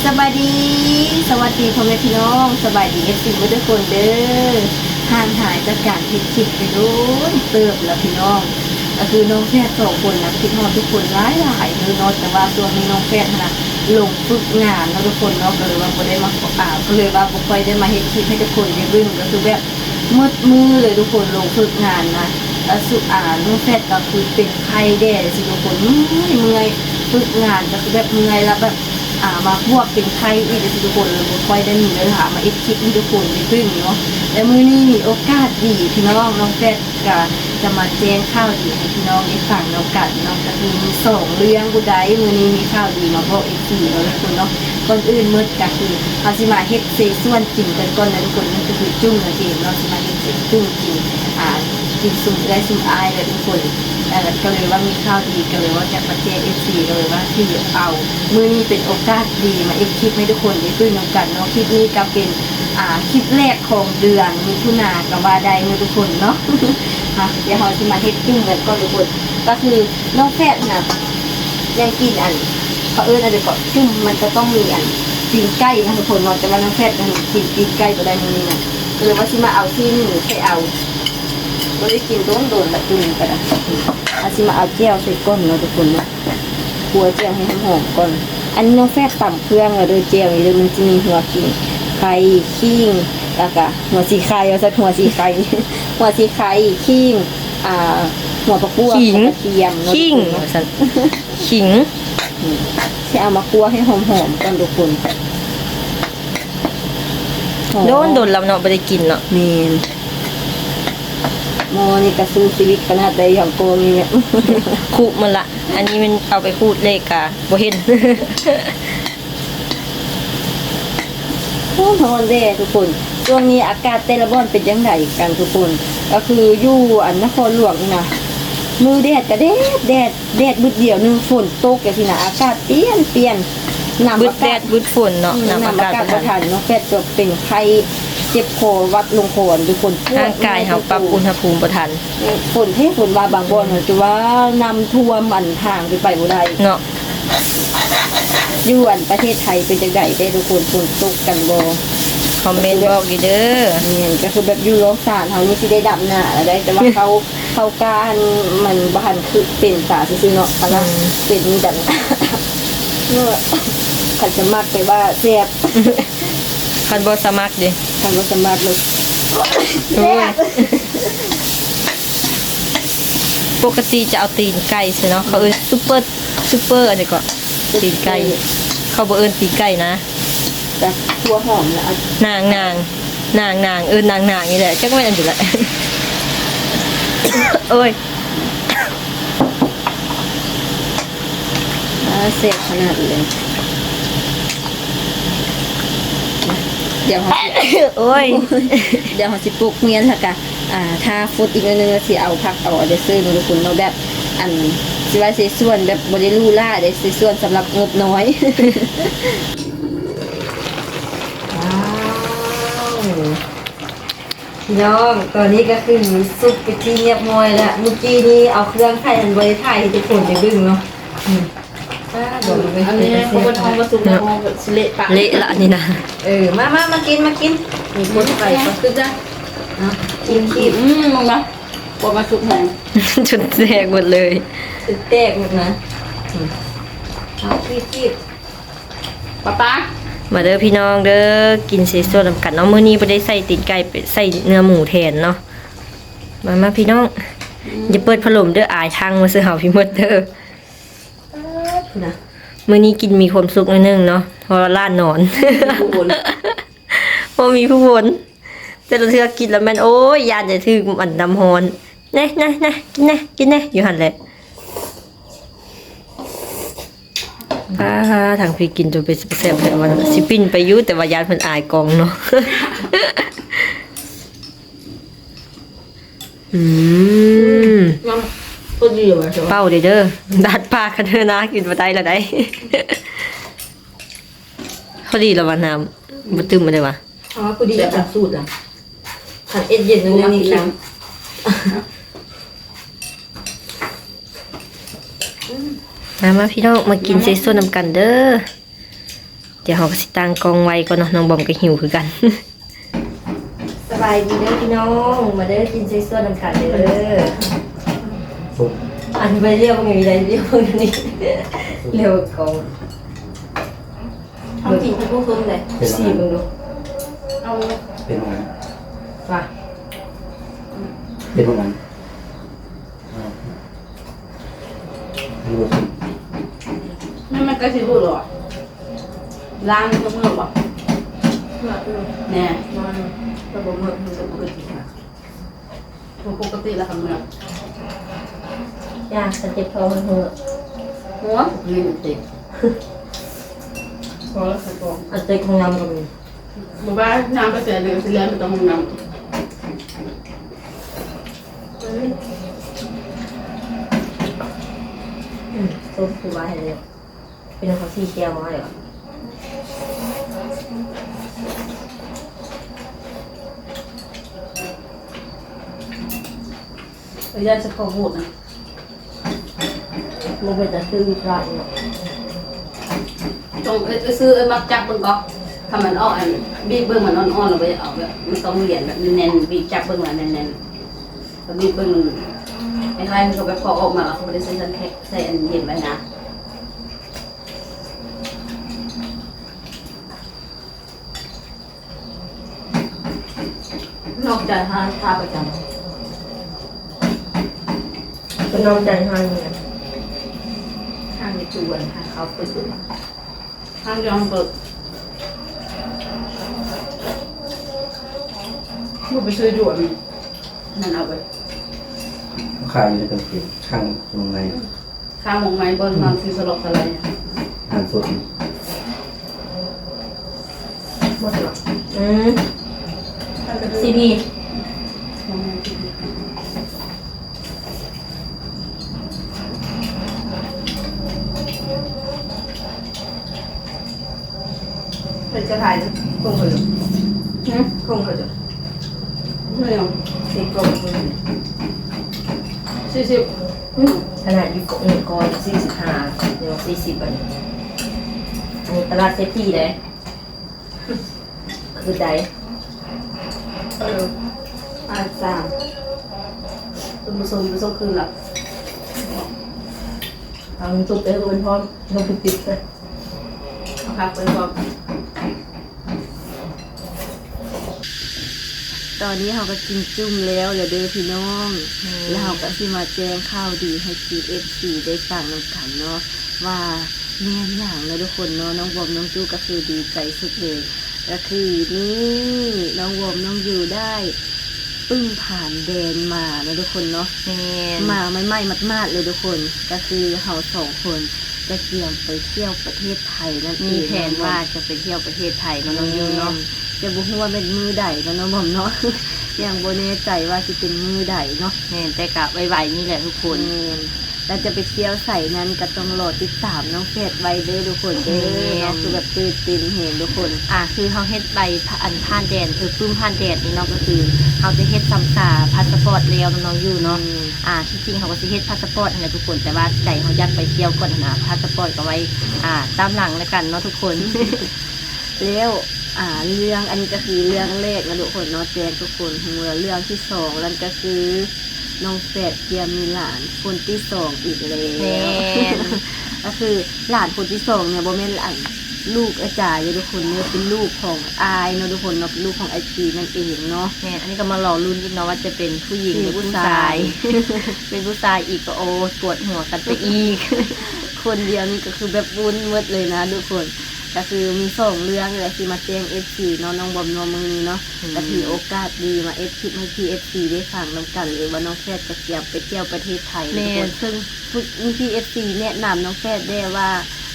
ສະບາຍດີ ສະຫວັດດີພໍ່ແມ່ພີ່ນ້ອງ ສະບາຍດີເອັຟຊີເບິດທຸກຄົນເດີ. ຫ່າງຫາຍຈາກການເຮັດຄລິບໄປດົນເຕີບແລ້ວພີ່ນ້ອງ ກໍຄືນ້ອງແຟດສອງຄົນນະຄິດຮອດທຸກຄົນຫຼາຍໆເດີເນາະ. ແຕ່ວ່າຊ່ວງນີ້ນ້ອງແຟດຫັ້ນນະລົງຝຶກງານເນາະທຸກຄົນເນາະ ກໍເລີຍວ່າບໍ່ໄດ້ມາ ອ່າ ກໍເລີຍວ່າບໍ່ຄ່ອຍໄດ້ມາເຮັດຄລິບໃຫ້ທຸກຄົນໄດ້ເບິ່ງ ກໍຄືແບບ ໝົດມື້ເລີຍທຸກຄົນ ລົງຝຶກງານນະ ແລ້ວສຸ ອ່າ ນ້ອງແຟດກໍຄືເປັນໄຂ້ແດ່ຊີ້ທຸກຄົນ ເມື່ອຍ ເມື່ອຍ ຝຶກງານກໍຄືແບບເມື່ອຍ ແລ້ວແບບ ອ່າ ມາພວກເປັນໄຂ້ອີກຊີ້ທຸກຄົນ ເລີຍບໍ່ຄ່ອຍໄດ້ມີເວລາມາເຮັດຄລິບໃຫ້ທຸກຄົນໄດ້ເບິ່ງເນາະ. ແລະ ມື້ນີ້ມີໂອກາດດີພີ່ນ້ອງ ນ້ອງແຟດກໍຈະມາແຈ້ງຂ່າວດີໃຫ້ພີ່ນ້ອງໄດ້ຟັງນຳກັນເນາະ ກໍຄືມີສອງເລື່ອງພຸ້ນໃດ໋. ມື້ນີ້ມີຂ່າວດີມາບອກເອັຟຊີເນາະທຸກຄົນເນາະ. ກ່ອນອື່ນໝົດກໍຄືເຮົາຊິມາເຮັດ ເສສ່ວນກິນກັນກ່ອນນະທຸກຄົນ ນັ້ນກໍຄືຈຸ້ມນັ້ນເອງເນາະ ຊິມາເຮັດເສຈຸ້ມກິນ ອ່າ ກິນຊຸມເອື້ອຍຊຸມອ້າຍແຫຼະທຸກຄົນ. ເອີ ກໍເລີຍວ່າມີຂ່າວດີ ກໍເລີຍວ່າຈະມາແຈ້ງເອັຟຊີ ກໍເລີຍວ່າຖືເອົາມື້ນີ້ເປັນໂອກາດດີມາເຮັດຄລິບໃຫ້ທຸກຄົນໄດ້ເບິ່ງນຳກັນເນາະ. ຄລິບນີ້ກໍເປັນ ອ່າ ຄລິບແລກຂອງເດືອນມິຖຸນາກໍວ່າໄດ້ເນາະທຸກຄົນເນາະ. ອ່ະ ດຽວເຮົາຊິມາເຮັດຈຸ້ມກັນກ່ອນທຸກຄົນ ກໍຄືນ້ອງແຟດນະ ຍັງກິນອັນ ເຂົາເອີ້ນອັນໃດເກາະ ຈຸ້ມມັນຈະຕ້ອງມີອັນຕີນໄກ່ນະທຸກຄົນເນາະ ແຕ່ວ່ານ້ອງແຟດຍັງກິນຕີນໄກ່ບໍ່ໄດ້ມື້ນີ້ນະ ກໍເລີຍວ່າຊິມາເອົາຊີ້ນໝູໃສ່ເອົາ ບໍ່ໄດ້ກິນດົນໆລະຈຸ້ມນີ້ກໍໄດ້. ເຮົາຊິມາເອົາແຈ່ວໃສ່ກ່ອນເນາະທຸກຄົນເນາະ ຂົ້ວແຈ່ວໃຫ້ຫອມໆກ່ອນ. ອັນນີ້ນ້ອງແຟດຕຳເຄື່ອງແລ້ວເດີ ແຈ່ວນີ້ເດີ ມັນຊິມີຫົວຂີງໄຄ ຂີງ ແລ້ວກະຫົວສີໄຄ ວ່າຊັ້ນ ຫົວສີໄຄ ຫົວສີໄຄ ຂີງ ອ່າ ຫົວປະກວດ ຂີງ ກະທຽມເນາະ ຂີງ ທຸກຄົນເນາະ ວ່າຊັ້ນ ຂີງ. ອືມ ຊິເອົາມາຂົ້ວໃຫ້ຫອມໆກ່ອນທຸກຄົນ. ໂດນໆແລ້ວເນາະ ບໍ່ໄດ້ກິນເນາະ. ແມ່ນ ໝໍ້ນີ້ກະສູ້ຊີວິດຂະໜາດໃດ ຫຍັງກໍມີ ຄຸໝົດລະ. ອັນນີ້ແມ່ນເອົາໄປຂູດເລກກະບໍ່ເຫັນ. ຮ້ອນແດ່ທຸກຄົນ ຊ່ວງນີ້ອາກາດແຕ່ລະບ່ອນເປັນຈັ່ງໃດກັນທຸກຄົນ? ກໍຄືຢູ່ອັນນະຄອນຫຼວງນີ້ນະ ມື້ແດດກະແດດ ແດດ ແດດບຶດດຽວໜຶ່ງ ຝົນຕົກຈັ່ງຊີ້ນະ ອາກາດປ່ຽນ ປ່ຽນ ນຳອາກາດ ບຶດແດດບຶດຝົນເນາະ ອືມ ນຳອາກາດບໍ່ທັນເນາະ. ແຟດກໍເປັນໄຂ້ເຈັບຄໍຫວັດລົງຄໍທຸກຄົນ ຮ່າງກາຍເຮົາປັບອຸນຫະພູມບໍ່ທັນ. ຝົນແທ້ຝົນວ່າ ບາງບ່ອນ ອືມ ຈົນວ່ານ້ຳຖ້ວມອັນທາງ ໄປບໍ່ໄດ້ເນາະ. ຢູ່ອັນປະເທດໄທເປັນຈັ່ງໃດເດ້ທຸກຄົນ ຝົນຕົກກັນບໍ່? ຄອມເມັນບອກຢູ່ເດີ. ແມ່ນ ກໍຄືແບບຢູ່ລອງສານເຮົານີ້ຊິໄດ້ດຳນາແລ້ວໃດ໋ ແຕ່ວ່າເຂົາ ເຂົາການມັນບໍ່ທັນຄືເປັນຕາຊື່ໆເນາະ ຄັນວ່າ ອືມ ເປັນນີ້ດຳນາ. ເນາະ ຄັນສະໝັກແປວ່າແຊບ ຄັນບໍ່ສະໝັກເດ? ຄັນບໍ່ສະໝັກເລີຍ ໂອ້ຍ ແຊບ. ປົກກະຕິຈະເອົາຕີນໄກ່ໃສ່ເນາະ ເຂົາເອີ້ນຊຸບເປີ ຊຸບເປີ ອັນນີ້ກໍຕີນໄກ່ ເຂົາບໍ່ເອີ້ນຕີນໄກ່ນະ. ຈັກຫົວຫອມລະ ນາງ ນາງ ນາງ ນາງ ເອີ້ນນາງ ນາງນີ້ແຫຼະ ຈັກແມ່ນອັນໃດລະ. ໂອ້ຍ ອ່າ ແຊບຂະໜາດເລີຍ. ດຽວເຮົາຊິ ໂອ້ຍ ດຽວເຮົາຊິປົກໝຽນ ແລ້ວກະ ອ່າ ຖ້າຟົດອີກໜ້ອຍໜຶ່ງ ແລ້ວຊິເອົາຜັກເອົາອັນໃດເສີມເນາະທຸກຄົນເນາະ ແບບ ອັນ ຊິວ່າເສສ່ວນແບບບໍ່ໄດ້ຫຼູຫຼາເດ້ ເສສ່ວນສຳລັບງົບນ້ອຍ. ວ້າວ ພີ່ນ້ອງ ຕອນນີ້ກໍຄືສຸກເປັນທີ່ຮຽບຮ້ອຍແລ້ວ. ມື້ກີ້ນີ້ເອົາເຄື່ອງໄຂ ອັນບໍ່ໄດ້ຖ່າຍໃຫ້ທຸກຄົນໄດ້ເບິ່ງເນາະ. ອືມ ອ່າ ດອກ ອັນນີ້ເຂົາເພິ່ນເອົາມາສຸກແລ້ວ ເລະປະ ເລະລະອັນນີ້ນະ. ເອີ ມາ ມາ ມາກິນ ມາກິນ ມີຄົນໄປ ເອົາ ກິນຄີບ ອືມ ມາ ບໍ່ມາສຸກແຮງ ຈົນແຕກໝົດເລີຍ ຈົນແຕກໝົດນະ. ອືມ ເອົາຄີບ ຄີບ ປ້າປ້າ ມາເດີພີ່ນ້ອງເດີ ກິນເສສ່ວນນຳກັນເນາະ. ມື້ນີ້ບໍ່ໄດ້ໃສ່ຕີນໄກ່ ໄປໃສ່ເນື້ອໝູແທນເນາະ. ມາ ມາພີ່ນ້ອງ ອືມ ຢ່າເປີດພັດລົມເດີ ອາຍທັງມາໃສ່ເຮົາພີ່ໝົດເດີ. ປາດ ພຸ້ນນະ ມື້ນີ້ກິນມີຄວາມສຸກໜ້ອຍໜຶ່ງເນາະ ເພາະວ່າຫຼານນອນ ບໍ່ມີຜູ້ຄົນ ບໍ່ມີຜູ້ຄົນ. ແຕ່ລະເທື່ອກິນແລ້ວແມ່ນ ໂອ້ຍ ຢ້ານຈະຖືກອັນນ້ຳຮ້ອນ ແນ່ ແນ່ ແນ່ ກິນແນ່ ກິນແນ່ ຢູ່ຫັ້ນແຫຼະ. ປາ ທາງພີ້ກິນຈົນເປັນແຊບແທ້ວ່າ ຊິປິ່ນໄປຢູ່ ແຕ່ວ່າຢ້ານເພິ່ນອາຍກ້ອງເນາະ. ອືມ ນ້ຳພໍດີວ່າ ເປົ່າເດີ້ ເດີ້ ດາດປາກຄັນເດີນາ ກິນບໍ່ໄດ້ລະໄດ໋. ພໍດີລະວ່າ ນ້ຳບໍ່ຕື່ມມາເດີ້ວ່າ ເອົາພໍດີຕາມສູດລະ ຄັນເອັດເຢັນໜ້ອຍໜຶ່ງນີ້ນະ. ມາ ມາພີ່ນ້ອງ ມາກິນເສສ່ວນນຳກັນເດີ້. ດຽວເຮົາກໍຊິຕັ້ງກ້ອງໄວ້ກ່ອນເນາະ, ນ້ອງບອມກໍຫິວຄືກັນ. ສະບາຍດີເດີພີ່ນ້ອງ, ມາເດີກິນເຊຊວນນຳກັນເດີ. ອັນໄປລຽວເບິ່ງຢູ່ໃດ, ລຽວເບິ່ງນີ້, ລຽວກ້ອງ. ເອົາກິນໃຫ້ຜູ້ຊົມເລີຍ. ຊີມເບິ່ງດູ. ເອົາເລີຍ. ເປັນຫຍັງ? ວ່າ ເປັນຫຍັງ? ມັນບໍ່ສຸກ. ແມ່ນ ມັນໃກ້ຊິເບິດແລ້ວ. ລ້າງມືບໍ່? ເໝືອດຢູ່. ແນ່. ມັນ ມັນບໍ່ເໝືອດ ມັນກໍບໍ່ເໝືອດ. ບໍ່ປົກກະຕິລະຄັນເໝືອດ. ຢ້ານສັນເຈັບທ້ອງມັນເໝືອດ. ໂອ້ຍ ນີ້ມັນຕິດ. ພໍແລ້ວ ພໍ. ອັນຕິດຫ້ອງນ້ຳກໍມີ. ບໍ່ວ່ານ້ຳໄປໃສ ກໍຊິແລ່ນໄປຕາມຫ້ອງນ້ຳ. ອືມ ຕົ້ມຄືວ່າໃຫ້ເລີຍ. ເປັນຫຍັງເຂົາສີແຈ່ວບໍ່ໃຫ້ຫວາ? ເອີ ຢ້ານສະເພາະໂຫວດນະ. ບໍ່ເປັນຕາຊື້ຢູ່ຕະຫຼາດເນາະ. ຕ້ອງ ເອີ ເອີ ຊື້ ເອີ ມັກຈັບເບິ່ງກໍ ຖ້າມັນອອກ ອັນ ບີບເບິ່ງມັນອ່ອນໆ ແລ້ວບໍ່ຢາກເອົາ. ແບບມັນຕ້ອງລຽນແບບແໜ້ນໆ ບີບຈັບເບິ່ງແລ້ວແໜ້ນໆ ແລ້ວບີບເບິ່ງ. ໄອ້ຮ້ານເຂົາແບບພໍອອກມາ ເຂົາບໍ່ໄດ້ໃສ່ຊັນແທກ ໃສ່ອັນເຢັນໄວ້ນະ. ນອກໃຈຮ້ານຄ້າປະຈຳ. ກໍນອກໃຈຮ້ານນີ້ແຫຼະ. ຮ້ານຢູ່ຈວນ ຮ້ານເຂົາເປີດ. ຮ້ານດຽວເປີດ. ບໍ່ໄປຊື້ຢູ່ອັນນັ້ນເອົາໄວ້. ຂາຍຢູ່ໃນກາງເກງ ຂ້າງວົງໃນ. ຂ້າງວົງໃນ ບ່ອນ ອືມ ນອນທີ່ສະຫຼອກສະໄລ. ອາຫານສົດ. ໝົດແລ້ວ. ອືມ ຊີດີ ເພິ່ນຈະຂາຍ ໂຄງເຂົາຢູ່. ຫື? ໂຄງເຂົາຢູ່. ແມ່ນຫຍັງ? ເຮັດກ່ອນເພິ່ນ ສີ່ສິບ. ອືມ ຂະໜາດຢູ່ໂຄງນີ້ກໍສີ່ສິບຫ້າ ຫຼືວ່າສີ່ສິບ ອັນນີ້ ອັນນີ້ຕະຫຼາດເສດຖີເດ້. ຄືໃດ? ເອີ ອາດສາມ ເພິ່ນບໍ່ສົ່ງ ບໍ່ສົ່ງຄືນລະ. ເອົານ້ຳຊຸບໄປເພິ່ນພ້ອມ ນ້ຳຊຸບຕິດເລີຍ. ເອົາຜັກໄປພ້ອມ. ຕອນນີ້ເຮົາກໍກິນຈຸ້ມແລ້ວແລ້ວເດີພີ່ນ້ອງ. ແມ່ນ. ແລ້ວເຮົາກໍຊິມາແຈ້ງຂ່າວດີໃຫ້ທີ່ເອັຟຊີໄດ້ຟັງນຳກັນເນາະ ວ່າແມ່ນຫຍັງເນາະທຸກຄົນເນາະ. ນ້ອງບອມນ້ອງຈູ້ກໍຄືດີໃຈສຸດເລີຍ. ກໍຄືນີ້ ນ້ອງບອມນ້ອງຢູໄດ້ປຶ້ມຜ່ານແດນມາເນາະທຸກຄົນເນາະ. ແມ່ນ. ມາໃໝ່ໆ ໝາດໆ ເລີຍທຸກຄົນ. ກໍຄືເຮົາສອງຄົນຈະກຽມໄປທ່ຽວປະເທດໄທນັ້ນເອງ. ມີແຜນວ່າຈະໄປທ່ຽວປະເທດໄທເນາະ ນ້ອງຢູເນາະ. ແມ່ນ. ແຕ່ບໍ່ຮູ້ວ່າແມ່ນມື້ໃດເນາະ ນ້ອງບອມເນາະ. ຍັງບໍ່ແນ່ໃຈວ່າຊິເປັນມື້ໃດເນາະ. ແມ່ນ ແຕ່ກະໄວໆນີ້ແຫຼະທຸກຄົນ. ແມ່ນ. ແລ້ວຈະໄປທ່ຽວໃສນັ້ນກໍຕ້ອງລໍຕິດຕາມນ້ອງແຟດໄວ້ເດີທຸກຄົນເດີ. ແມ່ນ. ນ້ອງຄືແບບຕື່ນເຕັ້ນແຮງທຸກຄົນ. ອ່າ ຄືເຮົາເຮັດໃບ ອັນ ຜ່ານແດນ ຄືປຶ້ມຜ່ານແດນນີ້ເນາະ ກໍຄືເຮົາຈະເຮັດສຳສາພາສະປອດແລ້ວເນາະ ນ້ອງຢູເນາະ. ແມ່ນ. ອ່າ ທີ່ຈິງເຮົາກໍຊິເຮັດພາສະປອດຫັ້ນແຫຼະທຸກຄົນ ແຕ່ວ່າໃຈເຮົາຢາກໄປທ່ຽວກ່ອນຫັ້ນນະ. ພາສະປອດກໍໄວ້ ອ່າ ຕາມຫຼັງແລ້ວກັນເນາະທຸກຄົນ. ແລ້ວ ອ່າ ເລື່ອງ ອັນນີ້ກໍຄືເລື່ອງແລກນະທຸກຄົນເນາະ ແຈ້ງທຸກຄົນຮູ້. ແລ້ວເລື່ອງທີສອງນັ້ນກໍຄື ນ້ອງແຟດກຽມມີຫຼານຄົນທີສອງອີກແລ້ວ. ແມ່ນ. ກໍຄືຫຼານຄົນທີສອງນີ້ບໍ່ແມ່ນ ອັນ ລູກອາຈານເດີທຸກຄົນເດີ ເປັນລູກຂອງອ້າຍເນາະທຸກຄົນເນາະ ເປັນລູກຂອງອ້າຍຈີນນັ້ນເອງເນາະ. ແມ່ນ. ອັນນີ້ກໍມາລໍລຸ້ນອີກເນາະ ວ່າຈະເປັນຜູ້ຍິງ ຫຼື ຜູ້ຊາຍ. ເປັນຜູ້ຊາຍອີກກໍ ໂອ້ ປວດຫົວກັນໄປອີກ. ຄົນດຽວນີ້ກໍຄືແບບວຸ້ນໝົດເລີຍນະທຸກຄົນ. ກໍຄືມີສອງເລື່ອງແຫຼະ ທີ່ມາແຈ້ງເອັຟຊີເນາະ ນ້ອງບອມເນາະ ມື້ນີ້ເນາະ. ແມ່ນ. ກໍຖືໂອກາດດີມາເຮັດຄລິບໃຫ້ທີ່ເອັຟຊີໄດ້ຟັງນຳກັນເລີຍ ວ່ານ້ອງແຟດຈະກຽມໄປທ່ຽວປະເທດໄທ. ແມ່ນ. ທຸກຄົນ ຊຶ່ງ ທີ່ເອັຟຊີແນະນຳນ້ອງແຟດແດ່ວ່າ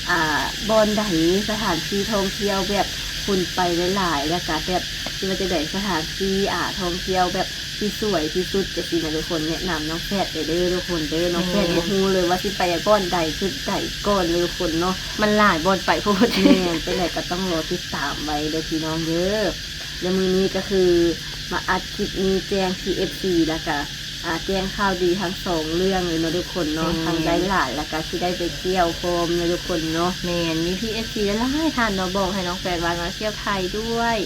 ອ່າ ບ່ອນໃດ ສະຖານທີ່ທ່ອງທ່ຽວແບບຄົນໄປຫຼາຍໆ ແລ້ວກະແບບ ຊິວ່າຈັ່ງໃດ ສະຖານທີ່ ອ່າ ທ່ອງທ່ຽວແບບ ທີ່ສວຍທີ່ສຸດຈັ່ງຊີ້ນະທຸກຄົນ. ແນະນຳນ້ອງແຟດເດີທຸກຄົນເດີ. ແມ່ນ. ນ້ອງແຟດບໍ່ຮູ້ເລີຍວ່າຊິໄປບ່ອນໃດຈຸດໃດກ່ອນເລີຍທຸກຄົນເນາະ ມັນຫຼາຍບ່ອນໄປໂພດ. ແມ່ນ. ຈັ່ງໃດກໍຕ້ອງລໍຕິດຕາມໄວ້ເດີພີ່ນ້ອງເດີ. ແລະ ມື້ນີ້ກໍຄືມາອັດຄລິບນີ້ແຈ້ງທີ່ເອັຟຊີ ແລ້ວກະ ອ່າ ແຈ້ງຂ່າວດີທັງສອງເລື່ອງເລີຍເນາະທຸກຄົນເນາະ ແມ່ນ ທັງໄດ້ຫຼານ ແລ້ວກະຊິໄດ້ໄປທ່ຽວພ້ອມເນາະທຸກຄົນເນາະ. ແມ່ນ ມີ ພີເອັຟຊີ ຫຼາຍໆທ່ານເນາະ ບອກໃຫ້ນ້ອງແຟດວ່າມາທ່ຽວໄທດ້ວຍ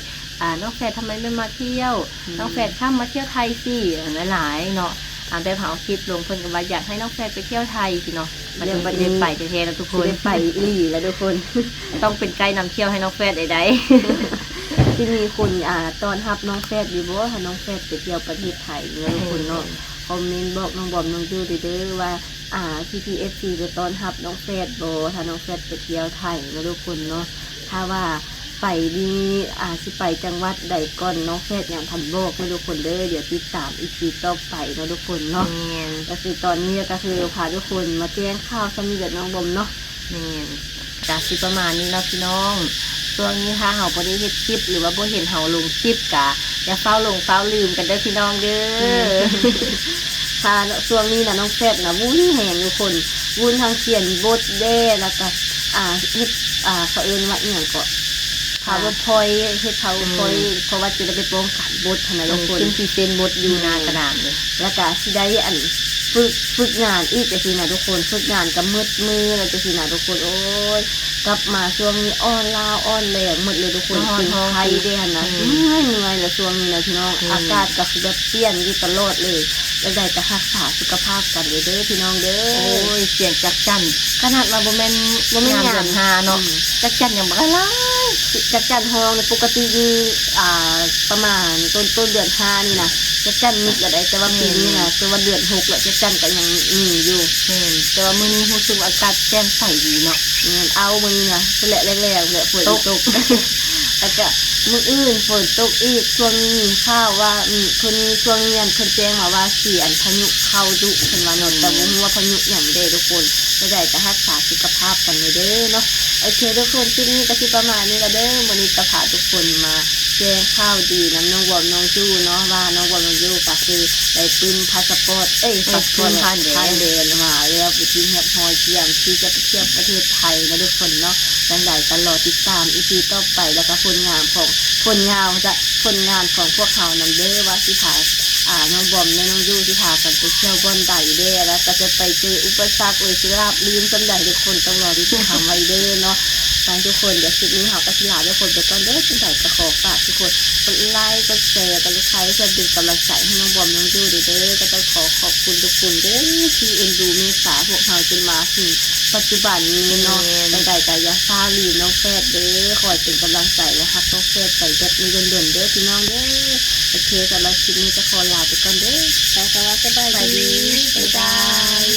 ອ່າ ນ້ອງແຟດທຳໄມໄມ່ມາທ່ຽວ ອືມ ນ້ອງແຟດຂ້າມມາທ່ຽວໄທຊິ ຫຼາຍໆເນາະ. ອ່າ ແບບເຮົາເອົາຄລິບລົງ ເພິ່ນກໍວ່າຢາກໃຫ້ນ້ອງແຟດໄປທ່ຽວໄທຊີ້ເນາະ ບັດນີ້ ບັດນີ້ຊິໄດ້ໄປແທ້ໆແລ້ວທຸກຄົນ ຊິໄດ້ໄປອີ່ຫຼີແລ້ວທຸກຄົນ ຕ້ອງເປັນໄກນຳທ່ຽວໃຫ້ນ້ອງແຟດໄດ້ ໄດ້ ຊິມີຄົນ ອ່າ ຕ້ອນຮັບນ້ອງແຟດຢູ່ບໍ່ ຖ້ານ້ອງແຟດໄປທ່ຽວປະເທດໄທເນາະທຸກຄົນເນາະ. ແມ່ນ ຄອມເມັນບອກນ້ອງບອມນ້ອງຈູ້ເດີວ່າ ອ່າ ພີເອັຟຊີ ຈະຕ້ອນຮັບນ້ອງແຟດບໍ່ ຖ້ານ້ອງແຟດໄປທ່ຽວໄທເນາະທຸກຄົນເນາະ. ຖ້າວ່າໄປນີ້ ອ່າ ຊິໄປຈັງຫວັດໃດກ່ອນ ນ້ອງແຟດຍັງທັນບອກເນາະທຸກຄົນເດີ ດຽວຕິດຕາມອີພີຕໍ່ໄປເນາະທຸກຄົນເນາະ. ແມ່ນ ກໍຄືຕອນນີ້ກໍຄືພາທຸກຄົນມາແຈ້ງຂ່າວສ່ຳນີ້ແຫຼະນ້ອງບອມເນາະ. ແມ່ນ ກະຊິປະມານນີ້ເນາະພີ່ນ້ອງ. ຊ່ວງນີ້ຖ້າເຮົາບໍ່ໄດ້ເຮັດຄລິບ ຫຼືວ່າບໍ່ເຫັນເຮົາລົງຄລິບ ກະຢ່າຟ້າວຫຼົງຟ້າວລືມກັນເດີພີ່ນ້ອງເດີ. ແມ່ນ ຖ້າຊ່ວງນີ້ນະ ນ້ອງແຟດນະວຸ່ນແຮງທຸກຄົນ ວຸ່ນທັງຂຽນບົດແດ່ ແລ້ວກະ ອ່າ ເຮັດ ອ່າ ເຂົາເອີ້ນວ່າອີ່ຫຍັງເກາະ ພາວເວີພອຍ ເຮັດພາວເວີພອຍ ອືມ ເພາະວ່າຈະໄດ້ໄປປ້ອງກັນບົດຫັ້ນນະທຸກຄົນ ຂຶ້ນພຣີເຊັນບົດຢູ່ ແມ່ນ ໜ້າກະດານເລີຍ ແລ້ວກະຊິໄດ້ອັນ ຝຶກ ຝຶກງານອີກຈັ່ງຊີ້ນະທຸກຄົນ ຝຶກງານກໍໝົດມື້ແລ້ວຈັ່ງຊີ້ນະທຸກຄົນ. ໂອ້ຍ ກັບມາຊ່ວງນີ້ອ່ອນລ້າອ່ອນແຮງໝົດເລີຍທຸກຄົນ ເປັນໄຂ້ເດ້ຫັ້ນນະ. ແມ່ນ ເມື່ອຍໆ ແລ້ວຊ່ວງນີ້ນະພີ່ນ້ອງ ແມ່ນ ອາກາດກໍຄືແບບປ່ຽນຢູ່ຕະຫຼອດເລີຍ ຈັ່ງໃດກໍຮັກສາສຸຂະພາບກັນເດີພີ່ນ້ອງເດີ. ໂອ້ຍ ສຽງຈັກຈັ່ນ ຂະໜາດວ່າບໍ່ແມ່ນ ບໍ່ແມ່ນຍາມເດືອນຫ້າເນາະ ອືມ ຈັກຈັ່ນຍັງບັກຫຼາຍ ຈັກຈັ່ນຮ້ອງນີ້ ປົກກະຕິມີ ອ່າ ປະມານຕົ້ນ ຕົ້ນເດືອນຫ້ານີ້ນະ ຈັກຈັ່ນມິດແລ້ວໃດ໋ ແຕ່ວ່າ ແມ່ນ ປີນີ້ນະ ແມ່ນ ແຕ່ວ່າເດືອນຫົກແລ້ວ ຈັກຈັ່ນກໍຍັງມີຢູ່. ແມ່ນ ແຕ່ວ່າມື້ນີ້ຮູ້ສຶກວ່າອາກາດແຈ່ມໃສດີເນາະ. ແມ່ນ ເອົ້າ ມື້ນີ້ນະ ພຸ້ນແຫຼະ ແລງໆ ພຸ້ນແຫຼະ ຝົນຕົກ ແລ້ວກະມື້ອື່ນຝົນຕົກອີກ. ຊ່ວງນີ້ມີຂ່າວວ່າ ອືມ ເພິ່ນ ຊ່ວງນີ້ເພິ່ນແຈ້ງມາວ່າຊິອັນພາຍຸເຂົ້າດຸເພິ່ນວ່າເນາະ ແມ່ນ ແຕ່ບໍ່ຮູ້ວ່າພາຍຸຫຍັງເດ້ທຸກຄົນ. ຈັ່ງໃດກໍຮັກສາສຸຂະພາບກັນແດ່ເດີເນາະ. ໂອເຄທຸກຄົນ ຄລິບນີ້ກໍຊິປະມານນີ້ລະເດີ ມື້ນີ້ກໍພາທຸກຄົນມາແຈ້ງຂ່າວດີນຳນ້ອງບອມນ້ອງຈູ້ເນາະ ວ່ານ້ອງບອມນ້ອງຈູ້ກໍຄືໄດ້ປຶ້ມພາສະປອດ ເອີຍ ເອີຍ ພາສະປອດ ປຶ້ມຜ່ານແດນ ຜ່ານແດນມາແລ້ວເປັນທີ່ຮຽບຮ້ອຍ ກຽມທີ່ຈະໄປທ່ຽວປະເທດໄທເນາະທຸກຄົນເນາະ. ຈັ່ງໃດກໍລໍຕິດຕາມອີພີຕໍ່ໄປ ແລ້ວກໍຜົນງານຂອງ ຜົນງານ ຈະ ຜົນງານຂອງພວກເຮົານຳເດີ ວ່າຊິພາ ອ່າ ນ້ອງບອມ ແລະ ນ້ອງຢູຊິພາກັນໄປທ່ຽວບ່ອນໃດແດ່ ແລ້ວກໍຈະໄປເຈີອຸປະສັກ ຫຼືຊິລາບລື່ນສ່ຳໃດ ທຸກຄົນຕ້ອງລໍຕິດຕາມໄວ້ເດີເນາະ. ໄປທຸກຄົນ ດຽວຄລິບນີ້ເຮົາກໍຊິລາທຸກຄົນໄປກ່ອນເດີ. ຈັ່ງໃດກໍຂໍຝາກທຸກຄົນກົດໄລ ກົດແຊ ກົດຊັບສະໄຄຣບ ເພື່ອເປັນກຳລັງໃຈໃຫ້ນ້ອງບອມ ນ້ອງຢູເດີ. ກໍຕ້ອງຂໍຂອບຄຸນທຸກຄົນເດີ ທີ່ເອັນດູເມດຕາພວກເຮົາຈົນມາເຖິງປັດຈຸບັນນີ້ເນາະ. ແມ່ນ ຈັ່ງໃດກໍຢ່າຟ້າວລືມນ້ອງແຟດເດີ ຄອຍເປັນກຳລັງໃຈ ແລະ ຮັກນ້ອງແຟດໄປແບບນີ້ດົນໆເດີພີ່ນ້ອງເດີ. ໂອເຄ ສຳລັບຄລິບນີ້ກໍຂໍລາໄປກ່ອນເດີ. ສະບາຍດີ ບາຍບາຍ.